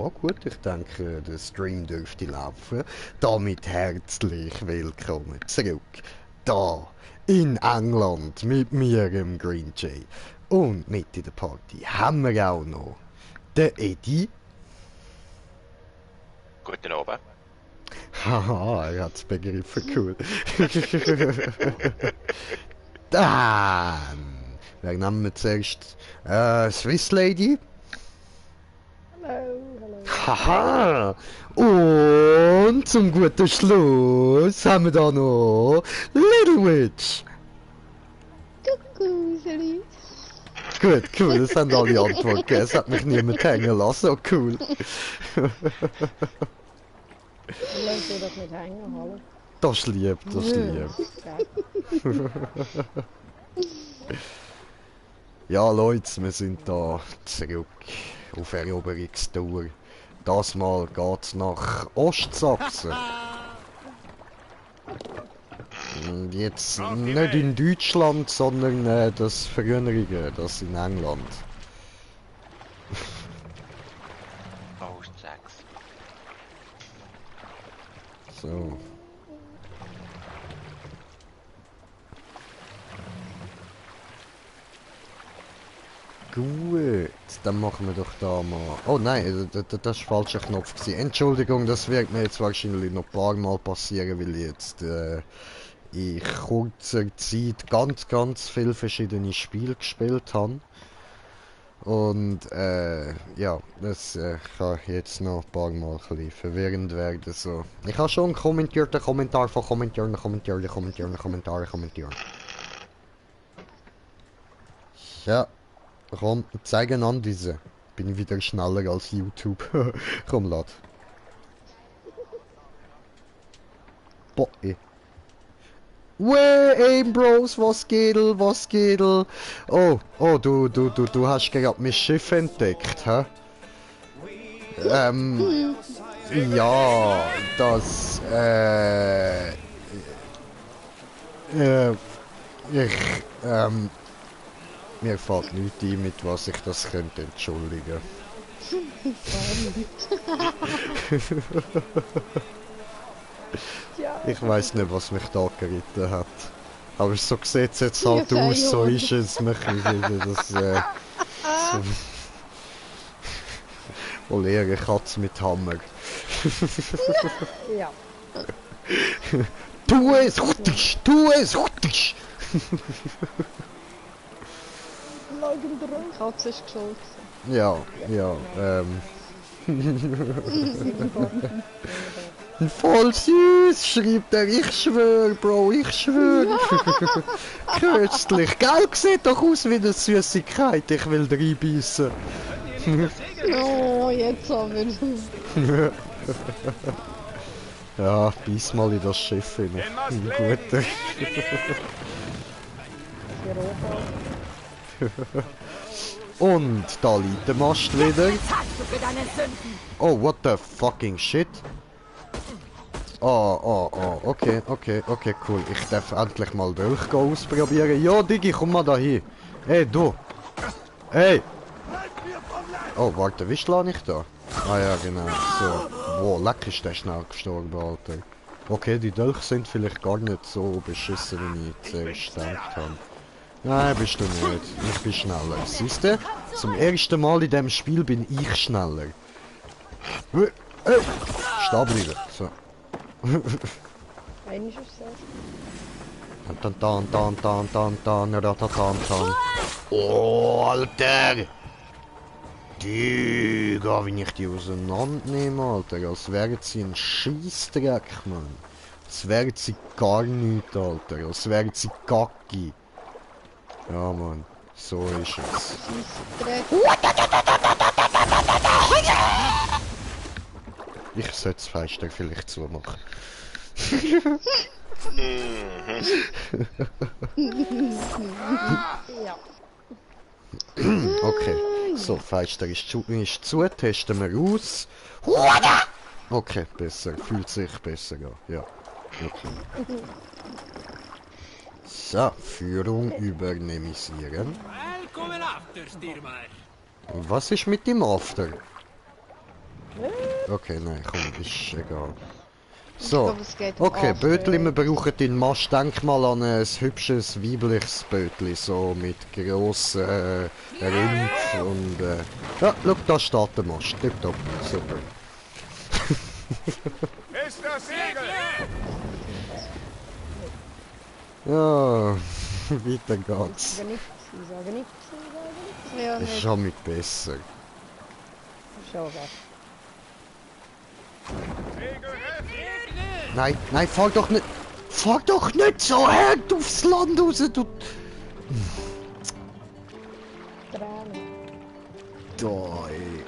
Ja, gut, ich denke, der Stream dürfte laufen. Damit herzlich willkommen zurück. Da in England mit mir, dem Green Jay. Und mit in der Party haben wir auch noch den Eddie. Guten Abend. Haha, er hat's begriffen, cool. Dann, wer nehmen wir zuerst? Swiss Lady. Hallo, hallo. Haha! Und zum guten Schluss haben wir da noch Little Witch. Kuckuck, Gut, cool, das haben alle Antworten gegeben. Es hat mich niemand hängen lassen, oh cool. Lass dir das nicht hängen, hallo. Das ist lieb, das ist lieb. Ja Leute, wir sind da zurück auf Eroberungstour. Das Mal geht's nach Ostsachsen. Und jetzt nicht in Deutschland, sondern das Frühere, das in England. Ostsachsen. So. Gut, dann machen wir doch da mal... Oh nein, das war falscher Knopf gewesen. Entschuldigung, das wird mir jetzt wahrscheinlich noch ein paar Mal passieren, weil jetzt in kurzer Zeit ganz viele verschiedene Spiele gespielt habe. Und ja, das kann jetzt noch ein paar Mal ein bisschen verwirrend werden. So. Ich habe schon kommentiert, Kommentar von Kommentaren. Ja. Komm, zeigen an diese. Bin wieder schneller als YouTube. Komm, lad. Boah, ey. Wey, Aim Bros, was geht? Oh, du hast gerade mein Schiff entdeckt, hä? Ja, das, mir fällt nichts ein, mit was ich das könnte entschuldigen. Ich weiß nicht, was mich da geritten hat. Aber so sieht es jetzt halt aus, so ist es. Das, wohl eher eine Katze mit Hammer. Ja. Tu es! Katze ist geschult. Ja, Voll süß, schreibt er. Ich schwör, Bro, ich schwör. Köstlich. Gell, sieht doch aus wie eine Süßigkeit. Ich will reinbeissen. Oh, jetzt aber. Ja, beiß mal in das Schiff rein. Gut. Und da liegt der Mast wieder. Oh, what the fucking shit. Oh, okay, cool. Ich darf endlich mal Dolchgau ausprobieren. Ja, Digi, komm mal da hin. Hey, du. Hey. Oh, warte, wie schlage ich da? Ah ja, genau. So. Wow, leck ist der schnell gestorben, Alter. Okay, die Dolche sind vielleicht gar nicht so beschissen, wie ich zuerst gedacht habe. Nein, bist du nicht. Ich bin schneller. Siehst du? Zum ersten Mal in diesem Spiel bin ich schneller. Hey! Stehen bleiben. So. Einer ist es so. Oh, Alter! Digga, wie ich die auseinandernehme, Alter. Als wären sie ein Scheissdreck, Mann. Als wären sie gar nichts, Alter. Als wären sie Gacki. Ja, Mann. So ist es. Ich sollte das Fenster vielleicht zumachen. Ja. Okay. So, Fenster ist zu. Testen wir aus. Okay, besser. Fühlt sich besser an. Ja. Okay. So, Führung übernemisieren. Was ist mit dem After? Okay, nein, komm, ist egal. Ich So, glaube, es geht um okay, After Bötli, wir Eight. brauchen den Mast. Denk mal an ein hübsches weibliches Bötli, so mit grossen Rümpf und... Ja, schau, da steht der Mast. Tipptopp, super. Ist das Segel! Ja, weiter geht's. Ich sage nichts, ich sage nichts, ich sage nichts. Ja, Ist nicht. schon mit besser. Schon was. Segel rechts! Nein, nein, fahr doch nicht... Fahr doch nicht so hart aufs Land raus, du... Tränen. Da, ey.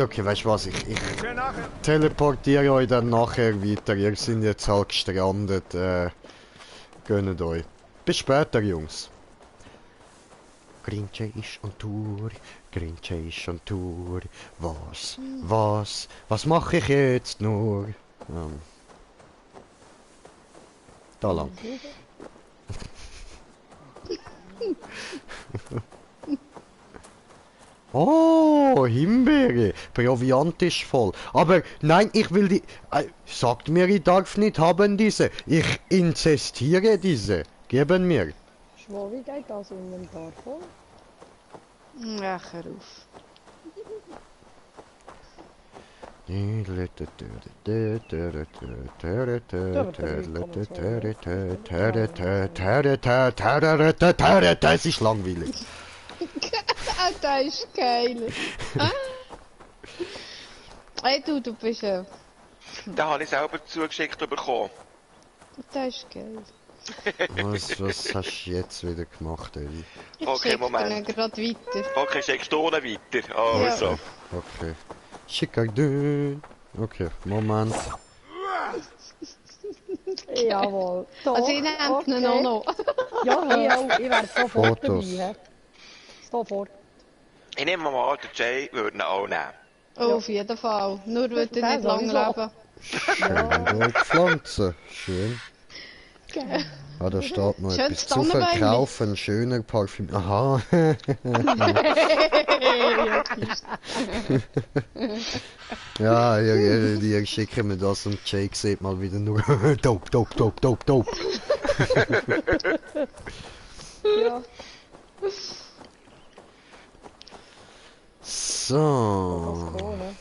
Okay, weißt du was, ich Für nachher! teleportiere euch dann nachher weiter. Ihr seid jetzt halt gestrandet. Gönnt euch. Bis später, Jungs. Grinche ist on Tour, Grinche ist on Tour. Was mache ich jetzt nur? Da lang. Oh, Himbeere. Proviant ist voll. Aber nein, ich will die... sagt mir, ich darf nicht haben diese. Ich inzestiere diese. Geben mir. Schwor, wie geht das Inventar voll? Ach, hör auf. Es ist langweilig. Das ist geil. Hey du bist Den habe ich selber zugeschickt bekommen. Das ist geil. Was hast du jetzt wieder gemacht, Eddie? Ich Okay, schicke Moment. ihn gerade weiter. Okay, schickst du ihn weiter? Also. Okay. Schickardön. Okay, Moment. Jawohl. Da, Also ich nehme ihn auch noch. Ja, ich auch. Ich werde sofort Fotos. dabei. He. Sofort. Ich nehme mal an, der Jay würde ihn auch nehmen. Oh, auf jeden Fall. Nur weil er Das nicht lang sowieso. leben. Schön Pflanzen. Schön. Geil. Ah, da steht noch Schön etwas zu Tannenbäumchen. verkaufen. Schöner Parfüm. Aha. Ja, ihr schicken mir das und Jake sieht mal wieder nur dope. Ja. So. Das cool, ne?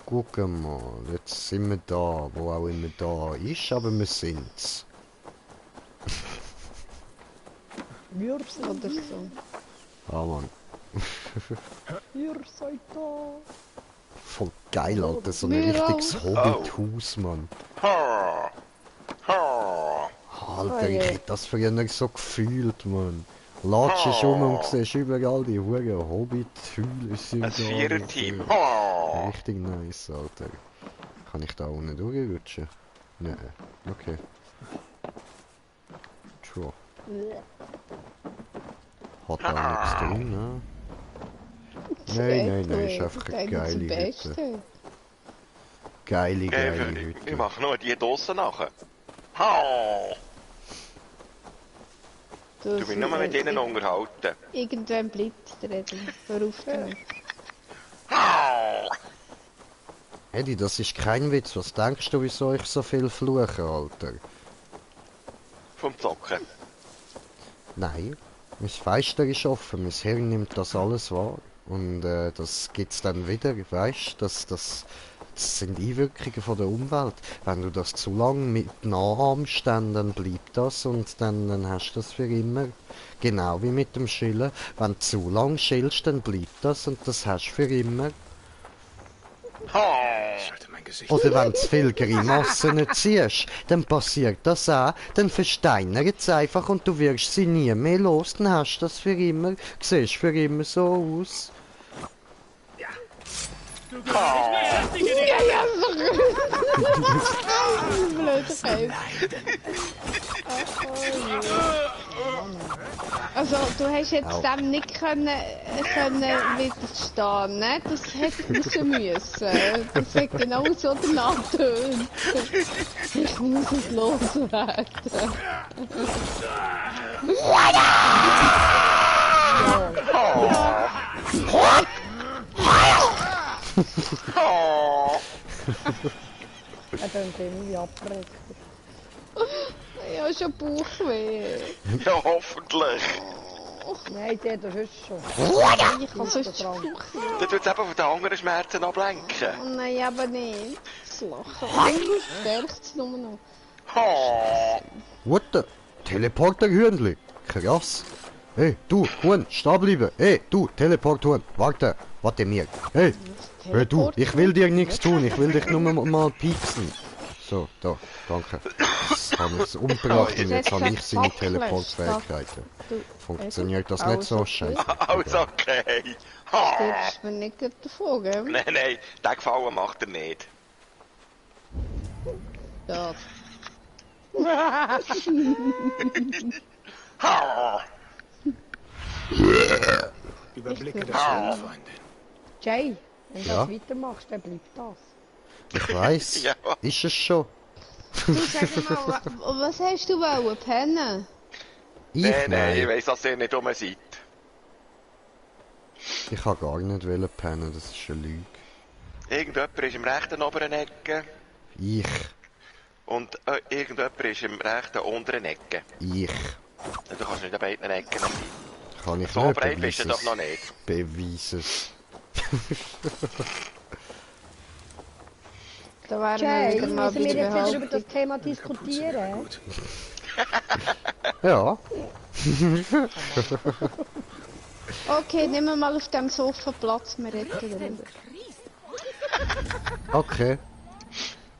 Gucken mal, jetzt sind wir da, wo auch immer da ist, aber wir sind's. Wir sind Oder so. Ah, Mann. Ihr seid da. Voll geil, Alter, so ein Wir richtiges Hobbit-Haus, Mann. Ha. Ha. Alter, Oh ich je. hätte das früher so gefühlt, Mann. Latschst um und siehst überall die huren Hobbit-Hülle sind Ein da. Vierer-Team. Ja. Ha. Richtig nice, Alter. Kann ich da unten durchrutschen? Nein. Okay. Tja. Hat da nichts drin, ne? Nein, ist einfach eine geile Hütte. Beste. Geile Wir Hütte. machen nur die Dosen nachher. Ha. Du willst nur mit ihnen unterhalten. Irgendwann bleibt es reden. Hör auf damit. Ha. Eddie, das ist kein Witz. Was denkst du, wieso ich so viel fluche, Alter? Vom Zocken. Nein, mein Fenster ist offen, mein Hirn nimmt das alles wahr. Und das gibt's dann wieder, weißt du, das sind Einwirkungen von der Umwelt. Wenn du das zu lang mit nachahmst, dann bleibt das und dann hast du das für immer. Genau wie mit dem Schillen. Wenn du zu lang schillst, dann bleibt das und das hast du für immer. Ha. Oder wenn du zu viel Grimassen ziehst, dann passiert das auch, dann versteinert es einfach und du wirst sie nie mehr los, dann hast du das für immer, siehst für immer so aus. Blöde Käse. Also, du hast jetzt Au. dem nicht können widerstehen, ne? Das hätte raus müssen. Das hat genau so danach tönt. Ich muss es loswerden. Oh. Er tönt irgendwie abgeregt. Ja, schon Bauchweh. Ja, hoffentlich. Nein, der hat das ist schon. Ich kann sonst dran. Bauchweh. Dann tut es eben von den anderen Schmerzen ablenken. Oh nein, aber nicht. Das Lachen. Stärkt es nur noch. Oh. What the? Teleporter-Hühnli. Krass. Hey, du, Huhn, stehen bleiben. Hey, du, Teleport-Huhn. Warte mir. Hey, hey, du, ich will dir nichts tun. Ich will dich nur mal pieksen. So, da, danke. Jetzt habe ich es umgebracht und jetzt habe ich seine Teleportfähigkeiten. Funktioniert das nicht so? Scheiße. Alles okay. Oh. Stirbst mir nicht gerade davon, gell? Nein, nein, den Gefallen macht er nicht. Ja. Oh. Überblicke das Ah. Feld, Freundin. Jay, wenn du Ja? das weitermachst, dann bleibt das. Ich weiss. Ja. Ist es schon? Du, sag mal, was hast du wollen? Pennen? Nein, ich Nein. weiss, dass ihr nicht rum seid. Ich kann gar nicht wollen pennen, das ist eine Lüge. Irgendjemand ist im rechten oberen Ecke Ich. und irgendjemand ist im rechten unteren Ecke. Ich. Und du kannst nicht an beiden Ecken sein. Kann ich So nicht breit bist du doch noch nicht. Beweisen es. Da wären Jay, wir wieder mal müssen bei wir der jetzt wieder über Behauptung. das Thema diskutieren? Gut. Ja. Okay, nehmen wir mal auf dem Sofa Platz, wir reden darüber. Okay.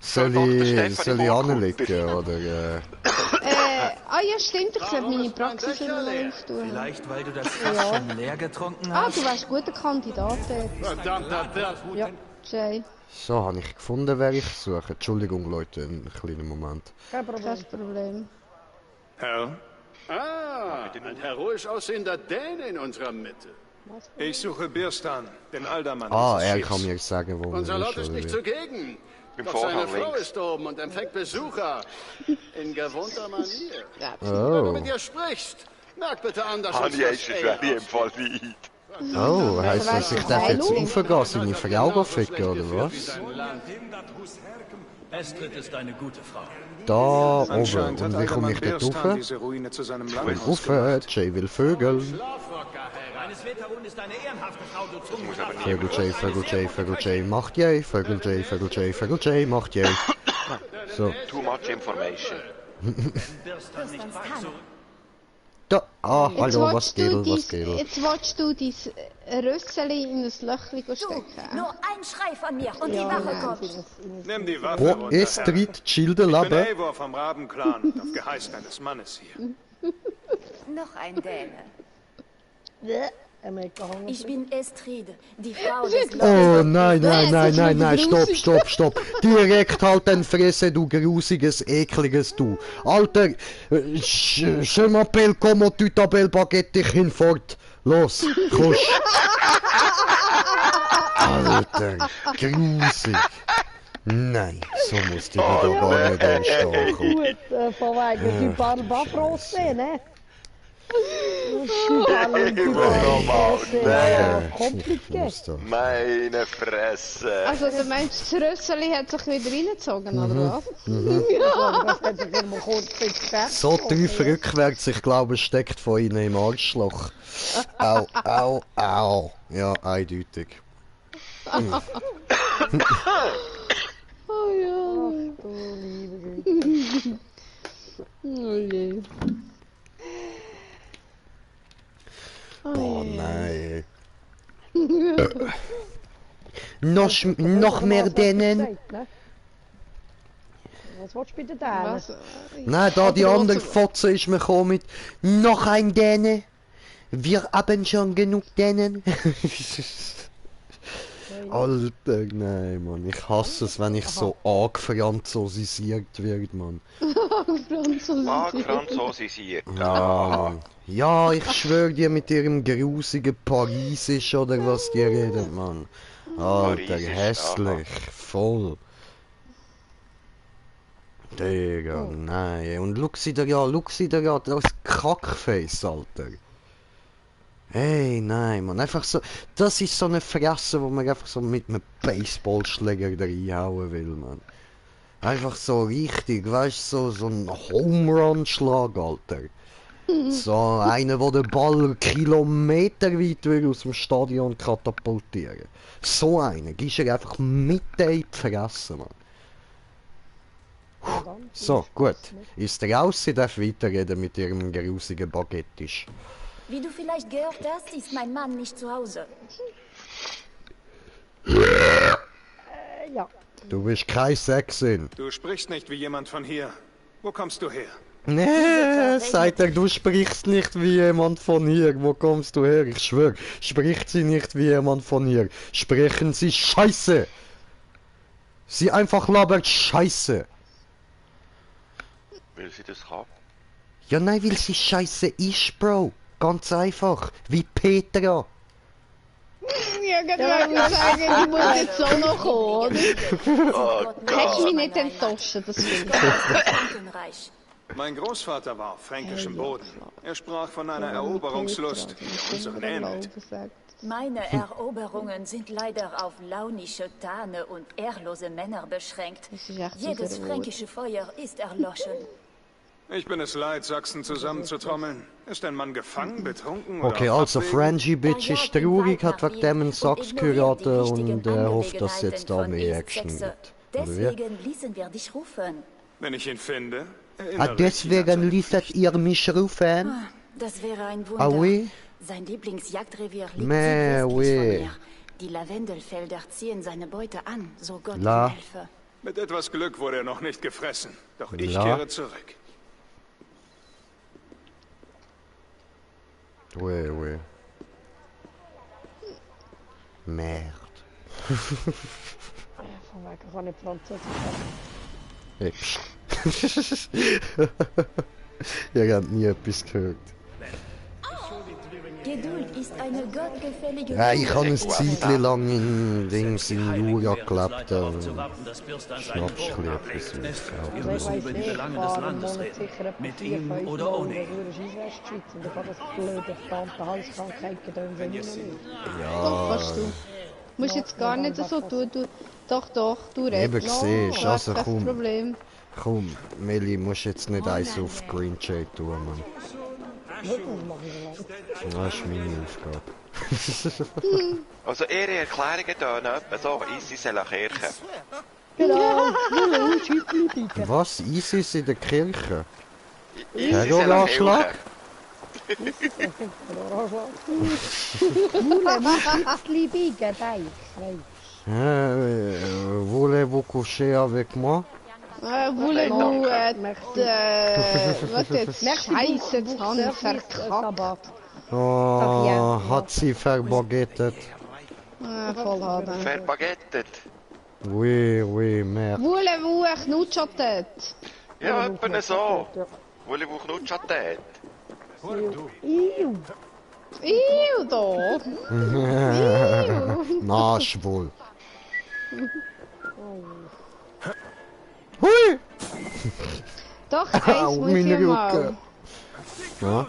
Soll Dr. ich Stefanie anlegen oder? Ja stimmt, ich sollte meine Praxis immer noch auftun. Vielleicht, weil du das Fass schon leer getrunken Ah, hast? du wärst guter Kandidat, Verdammter Wirt. Ja. Jay. So, habe ich gefunden, wer ich suche. Entschuldigung, Leute, einen kleinen Moment. Kein Problem. Kein Problem. Herr? Ah, ein heroisch aussehender Däne in unserer Mitte. Ich suche Birstan, den Aldermann Ah, dieses er Schiffs. kann mir sagen, wo Unser man Lot ist, ist oder nicht wie? zugegen. Im Doch seine Vorhang Frau links. ist oben und empfängt Besucher. In gewohnter Manier. Ja. Wenn du Oh. mit ihr sprichst, merk bitte an, dass Ah, uns die das ist eher schwer im Fall weit. Oh, heisst das, ich darf jetzt aufgehen, seine Frau ficken, oder was? Estrid ist eine gute Frau. Da oben. Anscheinend hat Und wie komme ich Aldermann dort Birstan rauf? diese Ruine zu seinem Will Langhaus rauf, gemacht. Jay will Vögeln. Eines Veteran ist eine ehrenhafte Frau, du Zungenkraft. Vögel Jay, Vögel Jay, Vögel Jay, macht Jay, Vögel Jay, Vögel Jay, Vögel Jay, macht Jay. So, Too much information. Birstan nicht weit zurück. da, ah, Jetzt hallo, was willst du geht, was dein- geht? Jetzt willst du dein Rüsseli in ein Löchchen Du, stecken. nur ein Schrei von mir und die Wache kommt. Nimm die Waffe Wo runter, ist Herr. Street Schilde Ich bin Labe? Eivor vom Rabenclan und auf Geheiß deines Mannes hier. Noch ein Däne. Er merkt gehangen. Ich bin Estride, die Frau des Oh nein, nein, Nein, nein, es nein, ist nein, stopp, grusig. stopp, stopp. Direkt halt den Fresse, du grusiges, ekliges du. Alter, je m'appelle comment tu t'appelles baguette dich hinfort. Los, kusch. Alter, grusig. Nein, so muss die wieder gar nicht entstehen. Gut, von wegen du Barbafrosse, ne? Kompliziert. Meine Fresse. Also du meinst, das Rüsseli hat sich wieder reingezogen, oder was? Das hat sich immer kurz gesagt. So tief rückwärts, ich glaube, es steckt von ihnen im Arschloch. Au, au, au. Ja, eindeutig. Oh ja. Du liebe Güte. Oh je. Oh nein. Noch mehr denen. Gesagt, ne? Was willst du bei den Dänen? Was? Nein, da die Aber andere also- Fotze ist mir gekommen mit noch ein Däne. Wir haben schon genug Dänen. Alter, nein, Mann. Ich hasse es, wenn ich so angefranzosisiert wird, Mann. Mag franzosisiert. Ja, Mann. Ja, ich schwöre dir mit ihrem grusigen Parisisch oder was die reden, Mann. Alter, Parisisch, hässlich. Voll. Digga, nein. Und schau sie da ja, das Kackface, Alter. Hey, nein, man, einfach so, das ist so eine Fresse, wo man einfach so mit einem Baseballschläger reinhauen will, man. Einfach so richtig, weißt du, so ein Home-Run-Schlag, Alter. So einer, der den Ball kilometerweit will aus dem Stadion katapultieren. So einen, gibst du einfach mitten in die Fresse, man. So, gut. Ist raus, sie darf weiterreden mit ihrem grusigen Baguettisch. Wie du vielleicht gehört hast, ist mein Mann nicht zu Hause. Ja. Du bist kein Sexin. Du sprichst nicht wie jemand von hier. Wo kommst du her? Nee, sagt er, du sprichst nicht wie jemand von hier. Wo kommst du her? Ich schwör, spricht sie nicht wie jemand von hier. Sprechen sie Scheiße. Sie einfach labert Scheiße. Will sie das haben? Ja, nein, weil sie Scheiße ist, Bro. Ganz einfach. Wie Petra. Ja, genau, ich sagen, ich muss jetzt auch noch kommen, oder? Oh Hast du mich Gott. nicht enttäuscht, das finde ich. Frankenreich. Mein Großvater war auf fränkischem Boden. Er sprach von einer Eroberungslust, die unseren ähnelt. Meine Eroberungen sind leider auf launische Tane und ehrlose Männer beschränkt. Das ist echt Jedes super fränkische Feuer ist erloschen. Ich bin es leid, Sachsen zusammenzutrommeln. Ist ein Mann gefangen, betrunken oder Okay, auf also Abwägen? Frangie Bitch ist traurig, hat wegen dem einen Sachs geheiratet und hofft, dass jetzt da mehr Action gibt. Oder wie? Deswegen ließen wir dich rufen. Wenn ich ihn finde, Ah, erinnere ich ihn an deswegen seine ließet ihr mich rufen? Das wäre ein Wunder. Ah oui? Sein Lieblingsjagdrevier liegt Mais südwestlich oui. von mir. Die Lavendelfelder ziehen seine Beute an, so Gott La. ihm helfe. Mit etwas Glück wurde er noch nicht gefressen. Doch ich Ja. kehre zurück. Oui, oui. Merde. Von wegen kann ich Französisch. Hey, pst. Ihr habt nie etwas gehört. Geduld ist eine gottgefällige Ja, ich habe ein Wow. Zeitchen lang in Dings in Jura gelebt und abzuwarten, dass Birstein schnappst seinen ein bisschen etwas aus. Wir Ich müssen weiss über die nicht, ich Belange des fahre im Landes Monat reden. sicher etwa Mit 4, ihm 5 oder Mal ohne ihn. durch Südwestschweiz und ich habe das blöde verdammte Halskrankheit gedöns immer noch nicht. Doch, kannst du. Musst jetzt gar nicht so tun, du... Doch, du Eben redest. siehst, Ja, also kein komm. Problem. Komm, Meli, musst jetzt nicht eins auf Green Jay tun, Mann. Das ist meine Aufgabe. Also ihre Erklärungen tun etwa so, ISIS in der Kirche. Genau, Schüttli bitte. Was? ISIS in der Kirche? ISIS in der Terroranschlag? Kirche. Schüttli bitte, Deich. Voulez-vous coucher avec moi? Voulez-vous, was jetzt? Scheiße, jetzt haben wir verkackt. Sabbat. Oh, hat sie verbagettet? Voll haben. Verbagettet. Oui, oui, merde. Voulez-vous ein Knutschattet? Ja, etwa so. Voulez-vous knutschattet? Iu. Iu, da. Na, schwul. Hui! Doch, eins Au, muss ich meine mal. Rücken. Ja?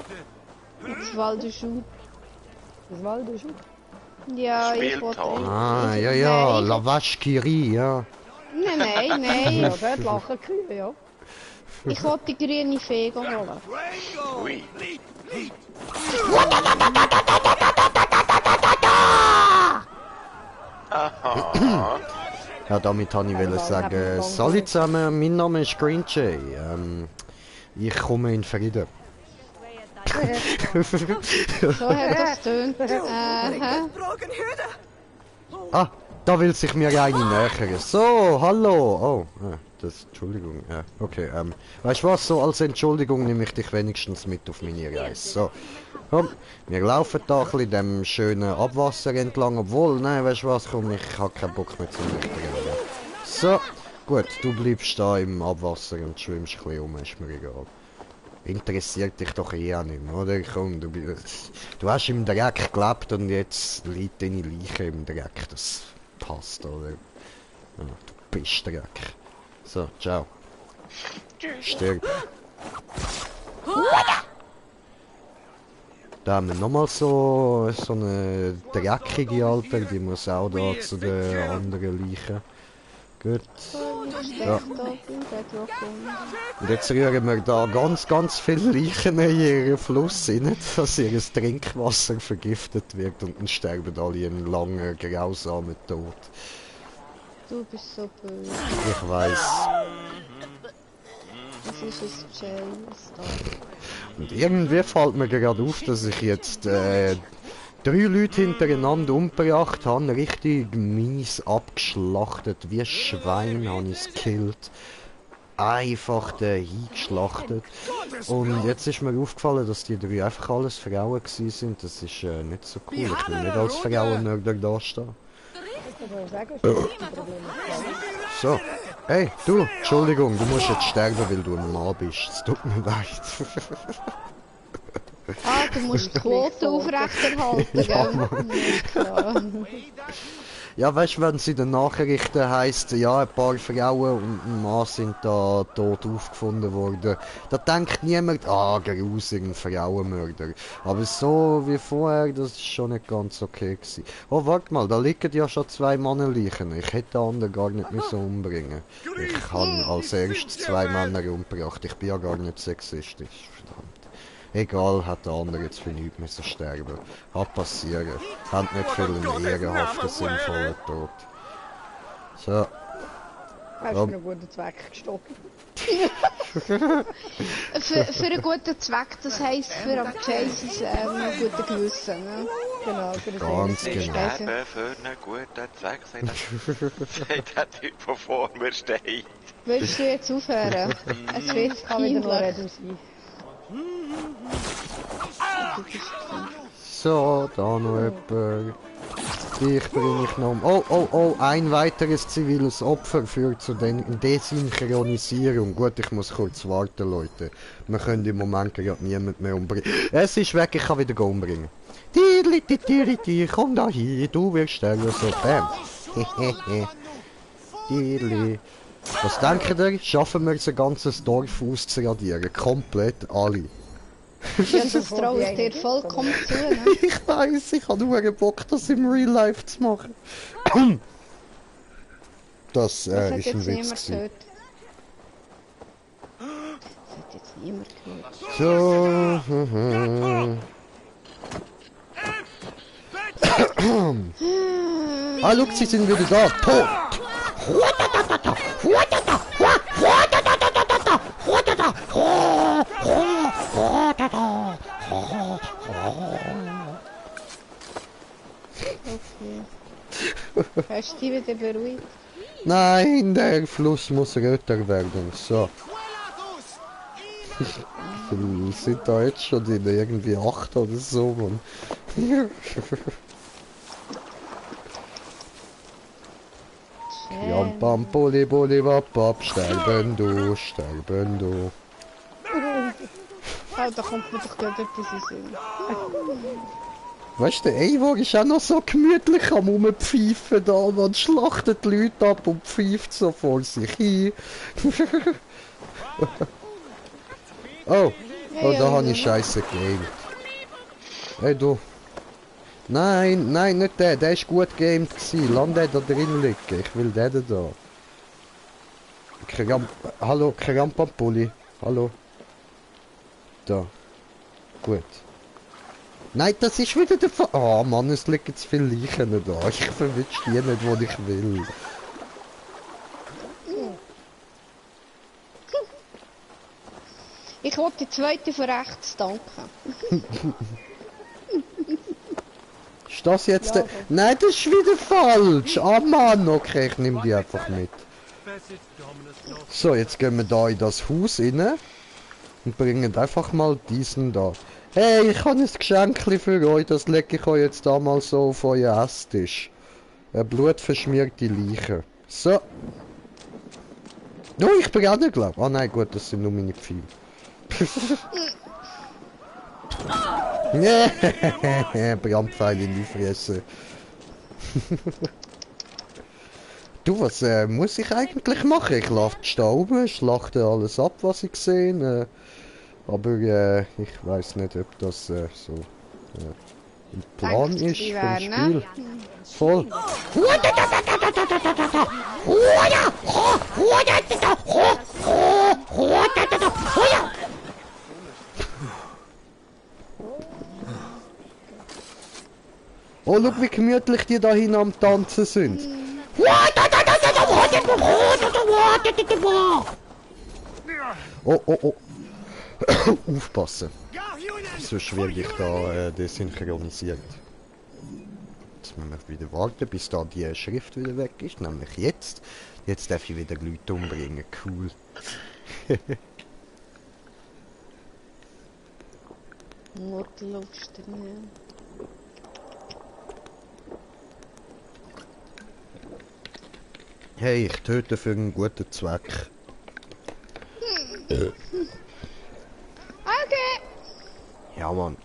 Das Waldeschuh. Das Wald ist gut. Ja, ich Spielt wollte... halt. Ah, ja, ja, Nein, la vache qui rit, ja. Nein. Ja, dort lachen Kühe, ja. Ich wollte die grüne Fee holen. Ui. Aha. Ja, damit wollte ich wollte sagen, salut zusammen, mein Name ist Green Jay. Ich komme in Frieden. So hat das tönt. Ah, da will sich mir eine nähern. So, hallo. Oh, das, Entschuldigung. Okay, weißt du was, so als Entschuldigung nehme ich dich wenigstens mit auf meine Reise. So, komm, wir laufen da ein bisschen dem schönen Abwasser entlang, obwohl, nein, weißt du was, komm, ich habe keinen Bock mehr zu nüchtern. So, gut, du bleibst da im Abwasser und schwimmst ein bisschen um, ist mir egal. Interessiert dich doch eh auch nicht mehr, oder? Komm, du hast im Dreck gelebt und jetzt liegt deine Leiche im Dreck. Das passt, oder? Ja, du bist Dreck. So, ciao. Stirb. Da haben wir nochmal so eine dreckige Alter, die muss auch da zu den anderen Leichen. Gut. Ja. Und jetzt rühren wir da ganz viele Leichen in ihren Fluss rein, dass ihr Trinkwasser vergiftet wird und dann sterben alle einen langen, grausamen Tod. Du bist so böse. Ich weiss. Das ist ein James da. Und irgendwie fällt mir gerade auf, dass ich jetzt 3 Leute hintereinander umgebracht habe, richtig mies abgeschlachtet, wie Schwein habe ich es gekillt. Einfach hingeschlachtet. Und jetzt ist mir aufgefallen, dass die 3 einfach alles Frauen gewesen sind. Das ist nicht so cool. Ich will nicht als Frauenmörder da stehen. So. Hey, du, Entschuldigung, du musst jetzt sterben, weil du ein Mann bist. Es tut mir leid. Ah, du musst die Quote aufrechterhalten, Ja, gell? Mann. Ist klar. Ja, weißt du, wenn es in den Nachrichten heisst, ja, ein paar Frauen und ein Mann sind da tot aufgefunden worden, da denkt niemand, ah, grusig, ein Frauenmörder. Aber so wie vorher, das ist schon nicht ganz okay gewesen. Oh, warte mal, da liegen ja schon 2 Mannenleichen. Ich hätte den anderen gar nicht müssen umbringen. Ich habe als erstes 2 Männer umgebracht. Ich bin ja gar nicht sexistisch, verdammt. Egal, hat der andere jetzt für nichts müssen sterben. Hat passieren. Hat nicht viel einen ehrenhaften, sinnvollen Tod. So. Hast du für einen guten Zweck gestoppt? Für einen guten Zweck, das heisst für am Jesus ein gutes Gewissen, ne? Genau, für den Ganz Sinn. genau. Sterben für einen guten Zweck, sagt der Typ, der vor mir steht. Willst du jetzt aufhören? Es wird Ich kann wieder noch peinlich. reden sein. So, da noch jemand. Dich bringe ich noch um. Oh, ein weiteres ziviles Opfer führt zu Desynchronisierung. Gut, ich muss kurz warten, Leute. Wir können im Moment gerade niemand mehr umbringen. Es ist weg, ich kann wieder umbringen. Komm da hin, du wirst sterben, so, bam. Tierli. Was denkt ihr? Schaffen wir es, ein ganzes Dorf auszuradieren? Komplett alle. Ja, das traue ich dir vollkommen zu, ne? Ich weiss, ich habe nur Bock, das im Real Life zu machen. Das Das hat ist ein jetzt Witz niemand gewesen. gehört. Das hat jetzt niemand gehört. So. Ah, look, sie sind wieder da. Tot. Hast du dich wieder beruhigt? Nein, der Fluss muss röter werden. So. Wir sind da jetzt schon in irgendwie 8 oder so, Mann. Jam pam poli poli wap wap, sterben du, sterben du. Oh, da kommt mir doch gerade etwas in den Sinn. Weißt du, der Eivor ist auch noch so gemütlich am Rumpfeifen da, man schlachtet die Leute ab und pfeift so vor sich hin. Oh, da habe ich Scheiße gegamed. Hey du. Nein, nicht der ist gut gegamed gewesen. Lass den da drin liegen, ich will den da. Hallo, Krampampulli. Hallo. Da. Gut. Nein, das ist wieder der Fall. Oh Mann, es liegen zu viele Leichen da. Ich verwünsche die nicht, wo ich will. Ich wollte die zweite von rechts danken. Ist das jetzt der... Nein, das ist wieder falsch. Ah Mann, okay, ich nehme die einfach mit. So, jetzt gehen wir da in das Haus rein. Und bringen einfach mal diesen da. Hey, ich habe ein Geschenkli für euch, das lege ich euch jetzt da mal so auf euren Esstisch. Eine blutverschmierte Leiche. So. Oh, ich bin auch nicht glaub. Ah nein, gut, das sind nur meine Pfeile. Brandpfeil in die Fresse. Du, was muss ich eigentlich machen? Ich laufe die Staube, schlachte alles ab, was ich sehe. Aber ich weiß nicht, ob das so Der Plan Denkt, ist die vom wären, Spiel. ne? Voll. Oh, schau, wie gemütlich die da hin am Tanzen sind. Oh, oh, oh. Aufpassen. Sonst werde ich da desynchronisiert. Jetzt müssen wir wieder warten, bis da die Schrift wieder weg ist. Nämlich jetzt. Jetzt darf ich wieder Leute umbringen. Cool. Mordluster, ne? Hey, ich töte für einen guten Zweck. Okay. Ja, Mann.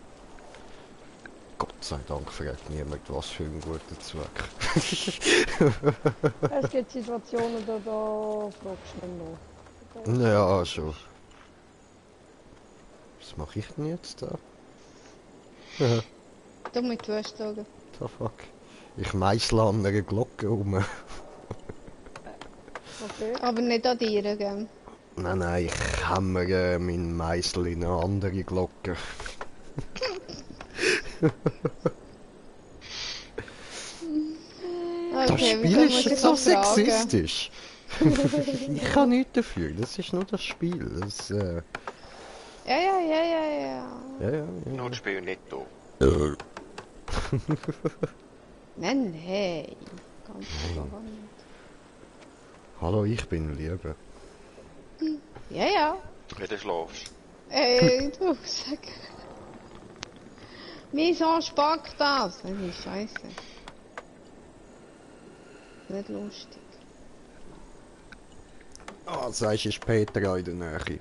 Gott sei Dank fragt niemand, was für einen guten Zweck. Es gibt Situationen, da fragst du mich noch. Ja, schon. Was mache ich denn jetzt da? Du mit Wurstaugen. The fuck? Ich meißle an einer Glocke rum. Okay. Aber nicht an dir, gell? Nein, nein, ich hämmere meinen Meißel in eine andere Glocke. Das Okay, Spiel wir ist können so uns jetzt noch fragen. sexistisch. Ich kann nichts dafür, das ist nur das Spiel. Das, Ja. ja, ja. Nur das Spiel nicht da. Nein, hey. Ganz klar nicht. Hallo, ich bin Liebe. Ja, ja. Wenn du schlafst. Ey, du sag. Mein Sohn spackt das. Das ist scheiße. Nicht lustig. Ah, sagst du, ist Peter in der Nähe.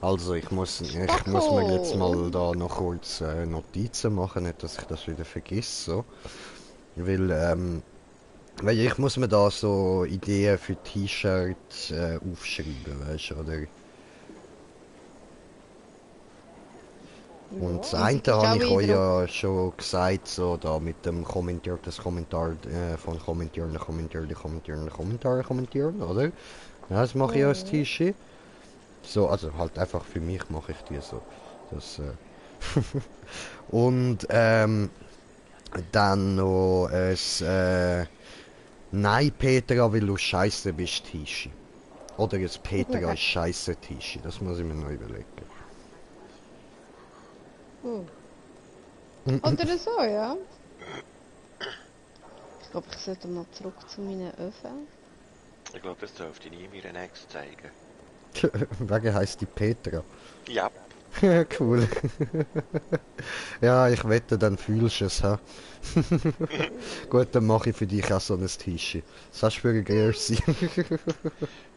Also, ich muss mir jetzt mal da noch kurz Notizen machen, nicht, dass ich das wieder vergesse. So. Weil ich muss mir da so Ideen für T-Shirts aufschreiben, weißt du, oder? Und das eine habe ich euch ja schon gesagt, so da mit dem Kommentieren, das Kommentar von kommentieren, oder? Ja, das mache ich als T-Shirt. So, also halt einfach für mich mache ich die so. Das, und dann noch ein Nein Petra, weil du scheiße bist, Tischi. Oder ein Petra ist scheiße, Tischi. Das muss ich mir noch überlegen. Oder so, ja. Ich glaube, ich sollte mal zurück zu meinen Öfen. Ich glaube, das dürfte ich nie meiner Ex zeigen. Wegen heisst die Petra. Ja. Cool. Ja, ich wette, dann fühlst du es, ha? Gut, dann mache ich für dich auch so ein T-Shirt. Das hast du für ein Gersi.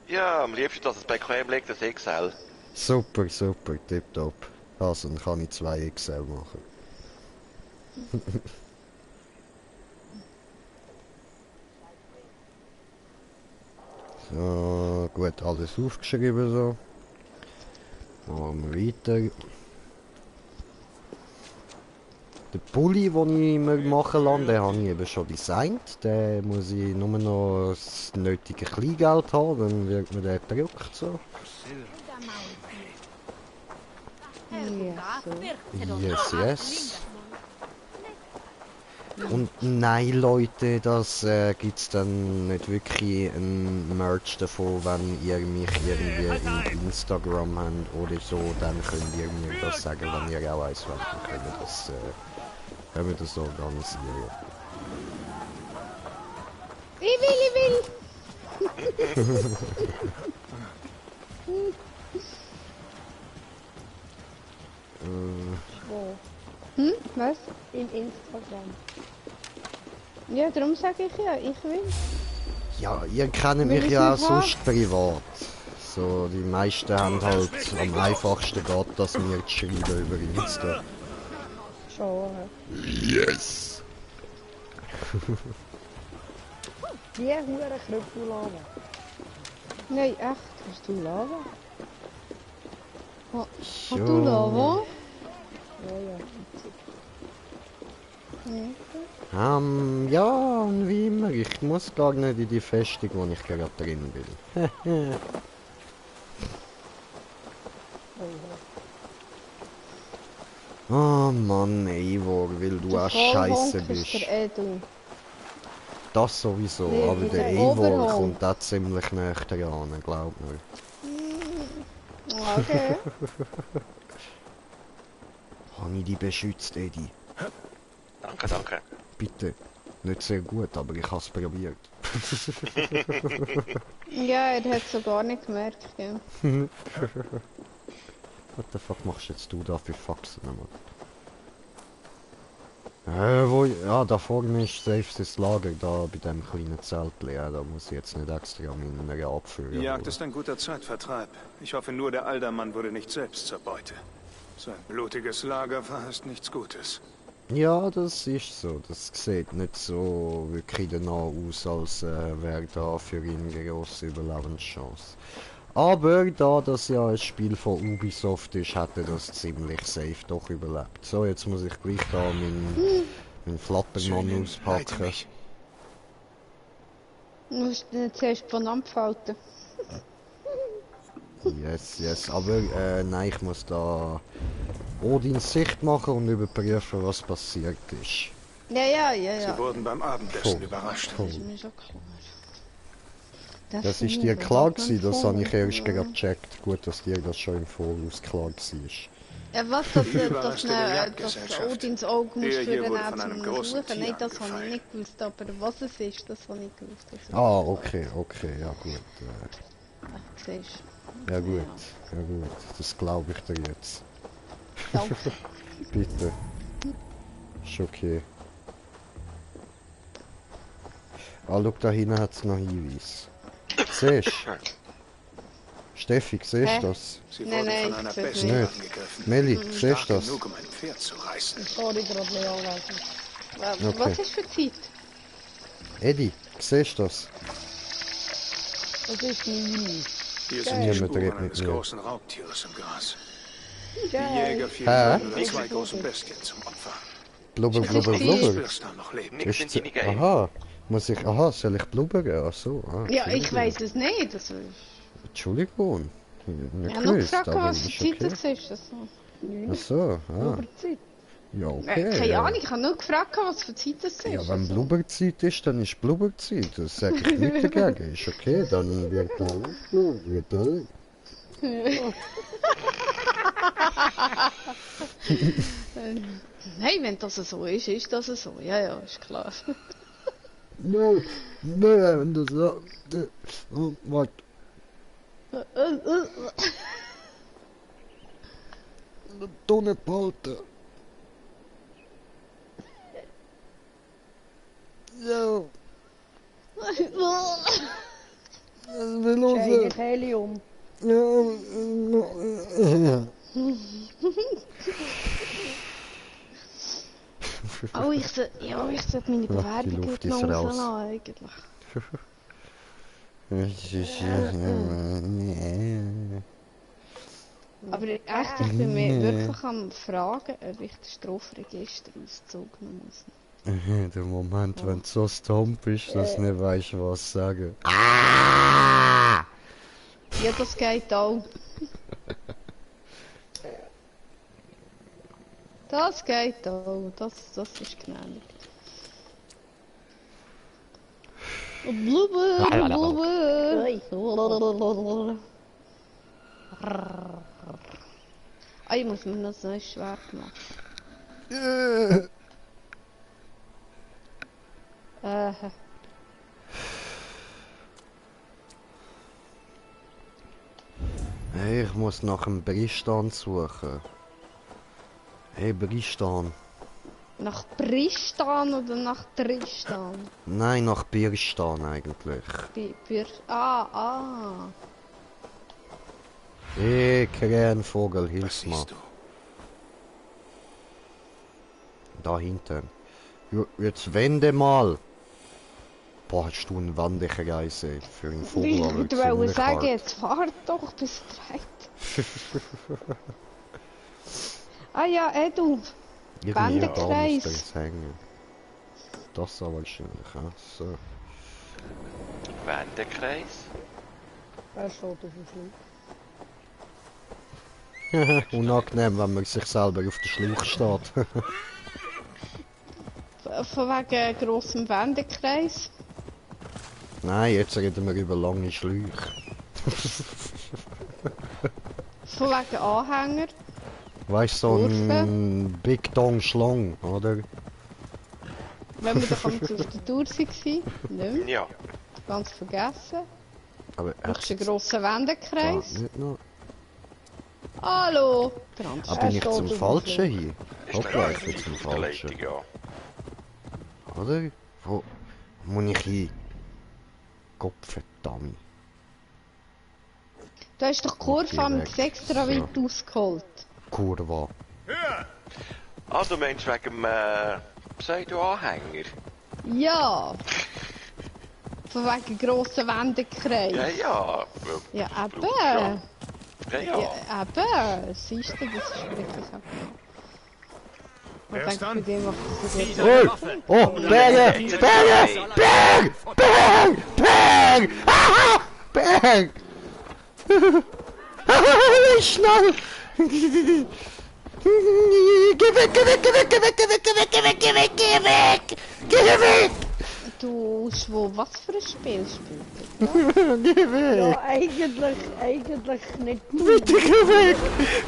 Ja, am liebsten, dass es bequem liegt, das XL. Super, super, tipptopp. Also, dann kann ich 2 XL machen. So, gut, alles aufgeschrieben so. Machen wir weiter. Den Pulli, den ich mir machen lasse, den habe ich eben schon designt. Den muss ich nur noch das nötige Kleingeld haben, dann wird mir der gedruckt so. Yes, yes. Und nein, Leute, das gibt's dann nicht wirklich ein Merch davon, wenn ihr mich irgendwie in Instagram habt oder so, dann könnt ihr mir das sagen, wenn ihr auch eins wollt, dann können wir das organisieren. Ich will! Wo? Was? In Instagram. Ja, darum sage ich ja, ich will. Ja, ihr kennt Will mich ich ja auch nicht haben? sonst privat. So, die meisten haben halt am einfachsten geht das mir zu schreiben über Insta. Schon. Yes! Die hure Krüppel laden. Nein, echt? Hast du Lava? Hast du da, wo? Ja. Ja, und wie immer, ich muss gar nicht in die Festung, wo ich gerade drin bin. Oh Mann, Eivor, weil du auch scheiße bist. Der Edu. Das sowieso, Nee, aber der der Eivor Overhang. kommt auch ziemlich näher dran, glaub mir. Okay. Habe ich dich beschützt, Edi? Danke, danke. Bitte. Nicht sehr gut, aber ich habe es probiert. Ja, er hat es so gar nicht gemerkt, gell? What the fuck machst jetzt du da für Faxen, Mann? Ja, da vorne ist safe das Lager, da bei dem kleinen Zelt. Ja, da muss ich jetzt nicht extra meine Abführer Die Jagd holen. ist ein guter Zeitvertreib. Ich hoffe nur, der Aldermann wurde nicht selbst zur Beute. Sein blutiges Lager verheißt nichts Gutes. Ja, das ist so. Das sieht nicht so wirklich danach aus, als wäre da für ihn eine grosse Überlebenschance. Aber da das ja ein Spiel von Ubisoft ist, hätte das ziemlich safe doch überlebt. So, jetzt muss ich gleich da meinen Flattermann Leite auspacken. mich. Du musst ihn zuerst von abfalten. Yes, yes. Aber nein, ich muss da Odins Sicht machen und überprüfen, was passiert ist. Ja. Sie wurden beim Abendessen Voll. überrascht. Das ist mir schon klar. Das ist dir klar gewesen, das habe ich erst gerade gecheckt. Gut, dass dir das schon im Voraus klar war. Ja, was, dass Überraschte der das Jagdgesellschaft. Odins Auge muss Der hier für wurde von einem den großen suchen. Tier Nein, das habe ich angefallen. nicht gewusst, aber was es ist, das habe ich gewusst. Also, Ah, okay, ja gut. siehst Ja gut, das glaube ich dir jetzt. du. Danke. Bitte. Ist okay. Ah, schau, da hinten hat es noch Hinweis. Siehst du? Steffi, siehst du das? Sie Nein, wurden nein, von einer ich seh's Bestie nicht. angegriffen. Meli, Mhm. siehst du Stark das? genug, um ein Pferd zu reißen. Sorry, gerade nicht anwesend. Okay. Was ist für Zeit? Eddie, siehst du das? Das ist mein Hier Ja, sind die mit Spuren Reden eines mit mir. großen Raubtieres im Gras. Die Geil. Jäger fielen ein oder zwei Nichts großen Gutes. Bestien zum Opfer. Blubber, Ist blubber, das die- blubber. Birstan noch leben. Nichts sind die nicht geil. Aha, muss ich, aha, soll ich blubbern? Ach so, ah, Ja, ich Entschuldigung. weiß es nicht. Also, Entschuldigung. ich Nicht habe nur gewusst, gefragt, aber was für ist Zeit okay. das ist. Also. Ach so, ah, Überzeit. ja okay. Keine ja. Ahnung, ich habe nur gefragt, was für Zeit das ist. Ja, wenn also. Blubberzeit ist, dann ist Blubberzeit. Das sage ich nicht dagegen. Ist okay, dann wird alles. Nein, wenn das so ist, ist das so. Ja, ist klar. Nein, wenn du so. Oh, warte. Du nicht behalten. Ja, was will los? Eigentlich Helium. Oh, ich sollte meine die Bewerbung Luft heute ist noch raus. rauslassen, eigentlich. Aber echt, ich bin mir wirklich am Fragen, ob ich den Strafregisterauszug noch muss. Der Moment, wenn du so stumpf bist, dass du nicht weißt, was sagen. Ja, das geht auch. Das geht auch, das ist genehmigt. Blubber, blubber. Ah, ich muss mir noch so ein Schwert machen. Hey, ich muss nach dem Bristan suchen. Hey, Bristan. Nach Pristan oder nach Tristan? Nein, nach Birstan eigentlich. Ah. Hey, Krähenvogel, Was hilf mir. siehst du? Da hinten. Jetzt wende mal. Boah, hast du einen Wandekreis, ey, für einen Vogel. Ich aber wollte ziemlich sagen, hart. jetzt fahrt doch bis dreit. Ah ja, du. Irgendwie da Wendekreis. müsste es hängen. Das soll wahrscheinlich, ja. So. Wendekreis? Er steht auf dem Schluch. Unangenehm, wenn man sich selber auf den Schlauch steht. Von wegen grossem Wendekreis. Nein, jetzt reden wir über lange Schläuche. Von wegen Anhänger. Weißt du, so ein Big Dong Schlong, oder? Wenn wir doch auf der Tour waren. Nicht Ja. ganz vergessen. Aber Du hast einen grossen Wendekreis. nicht noch. Hallo. Der Ah, andere. bin ich steht zum auf dem Falschen hier? Ist Hoppla, der ich bin zum auf der Leitung, Falschen. ja. Oder? Wo muss ich hin? Gottverdammt. Du hast doch die Kurve mit Direkt. extra weit ausgeholt. Kurva. Ah, du meinst wegen dem Pseudo-Anhänger? Ja. Von wegen grossen Wendekreis. Ja, ja. Ja, eben. Ja, ja. Ja, eben. Siehst du, das ist wirklich eben. Ich Wer ist denke, bei dann? dem macht das Zieh jetzt deine Waffe! Oh, Berge! Berge! Berg! Berg! Berg! Ah! Berg! Schnell! Geh weg, geh weg, geh weg, geh weg, geh weg, geh weg, geh weg, geh weg, geh weg! Geh weg! Du, Schwo, was für ein Spiel spielt Geh weg! Ja, eigentlich nicht du. Bitte geh weg!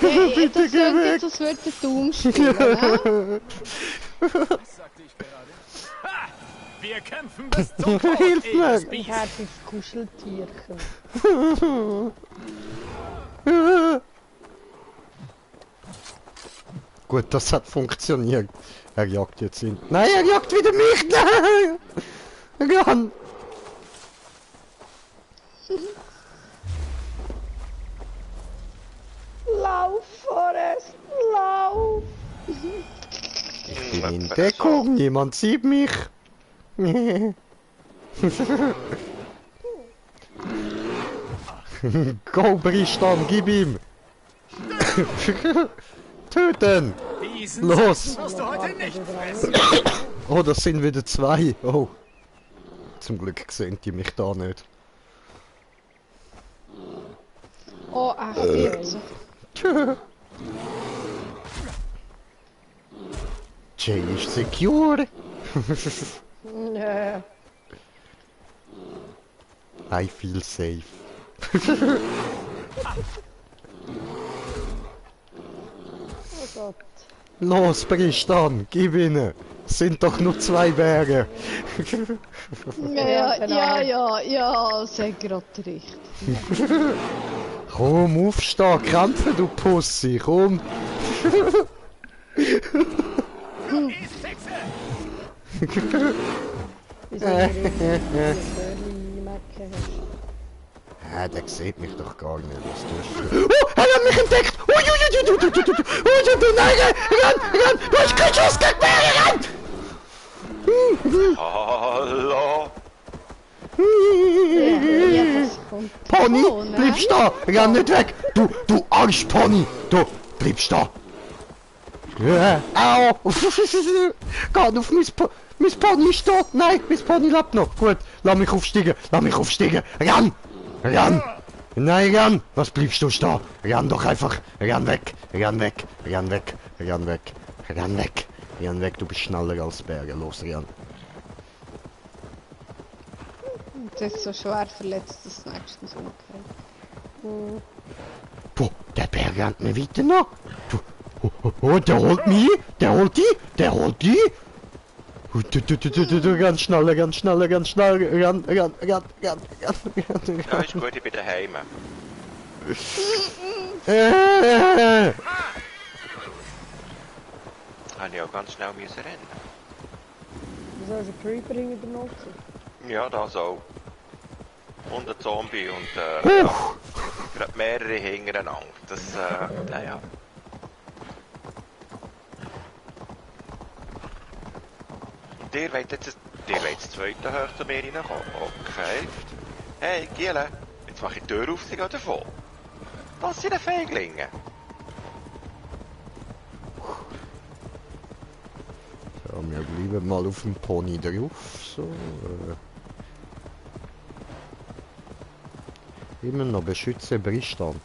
Hey, Bitte das geh klingt weg! jetzt, als würde der Doom spielen, ne? Was sagte ich gerade? Ha! Wir kämpfen bis zum Tod, Hilf mir! edles Ein Biest! herziges Kuscheltierchen. Gut, das hat funktioniert. Er jagt jetzt ihn. Nein, er jagt wieder mich! Nein! Ran! Lauf, Forrest, lauf! Ich bin in Deckung, niemand sieht mich. Go, Bristan, gib ihm! Töten! Diesen Los! wirst du heute nicht fressen! Oh, das sind wieder zwei. Oh. Zum Glück sehen die mich da nicht. Oh, echt jetzt. Jay ist secure. Nö. I feel safe. Oh Gott. Los, Bristan, gib ihnen. Es sind doch nur zwei Berge. Ja, sag grad recht. Komm, aufsteh, kämpfe, du Pussy, komm. Wieso wir irgendwie Mecken hast? Der sieht mich doch gar nicht, was tust du? Oh, er hat mich entdeckt! Nein, renn! Du hast keinen Schuss gegen mich, renn! Hallo? Ja, das kommt. Pony, Oh, nein. bleib stehen! Renn nicht weg! Du Arschpony! Du, bleib stehen! Au! Geh auf mein Pony ist tot! Nein, mein Pony lebt noch! Gut, lass mich aufsteigen! Renn! Renn! Nein, renn! Was bleibst du stehen? Renn doch einfach! Renn weg! Renn weg! Renn weg! Renn weg! Renn weg! Renn weg! Du bist schneller als Berge! Los, renn! Das ist so schwer verletzt, dass nächstens umgeht. Boah, der Berg rennt mir weiter nach! Oh, der holt mich! Der holt die! Ganz schnell, renn! Ja, ist gut, ich bin daheim. Habe ich auch ganz schnell müssen rennen. Wieso ist ein Creeper in der Not? Ja, das auch. Und ein Zombie und ja, gerade mehrere hintereinander. Das, naja. Und ihr wollt jetzt Die wollen das zweite hoch zu mir reinkommen. Okay. Hey, Giele, jetzt mache ich die Tür auf, sie gehen davon. Das sind Feiglinge. Ja, wir bleiben mal auf dem Pony drauf. So, Immer noch beschützen Bristan.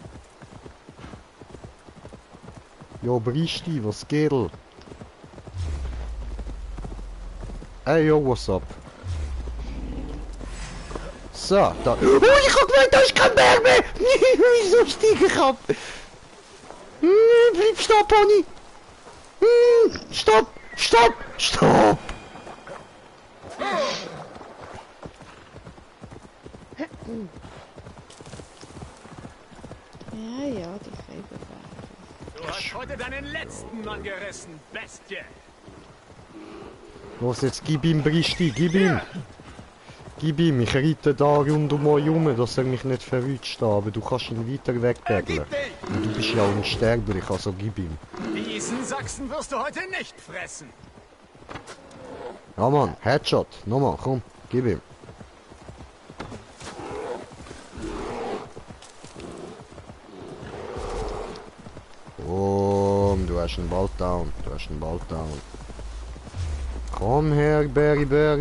Jo, Bristi, was geht? Hey, yo, what's up? So, da... Oh, ich hab gemeint, da ist kein Berg mehr! Wieso steige ich ab? Bleib stehen, Pony! Stopp! Stopp! Stopp! Ja, ja, die Gräber waren. Du hast heute deinen letzten Mann gerissen, Bestie. Los, jetzt gib ihm Bristi, gib ihm! Gib ihm, ich reite da rund um euch herum, dass er mich nicht verwünscht, aber du kannst ihn weiter wegpegeln. Und du bist ja auch unsterblich, also gib ihm. Diesen Sachsen wirst du heute nicht fressen. Ja Mann, Headshot, nochmal, komm, gib ihm. Du hast einen Ball down, du hast einen Ball down. Komm her, Berry Bear.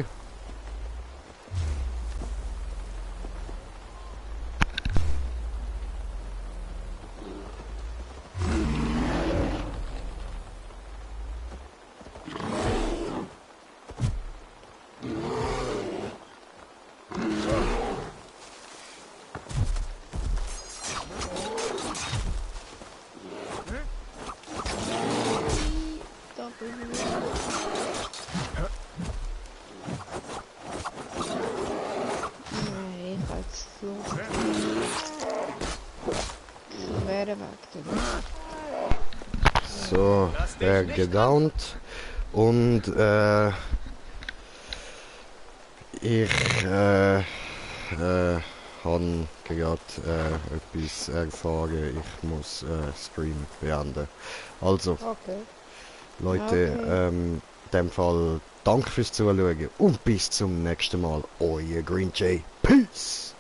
Nee, ich als Flucht. Ich wäre weg. So, der gedownt. Und ich habe gerade etwas erfahren. Ich muss Stream beenden. Also, Okay. Leute, Okay. in dem Fall danke fürs Zuschauen und bis zum nächsten Mal. Euer Green Jay. Peace!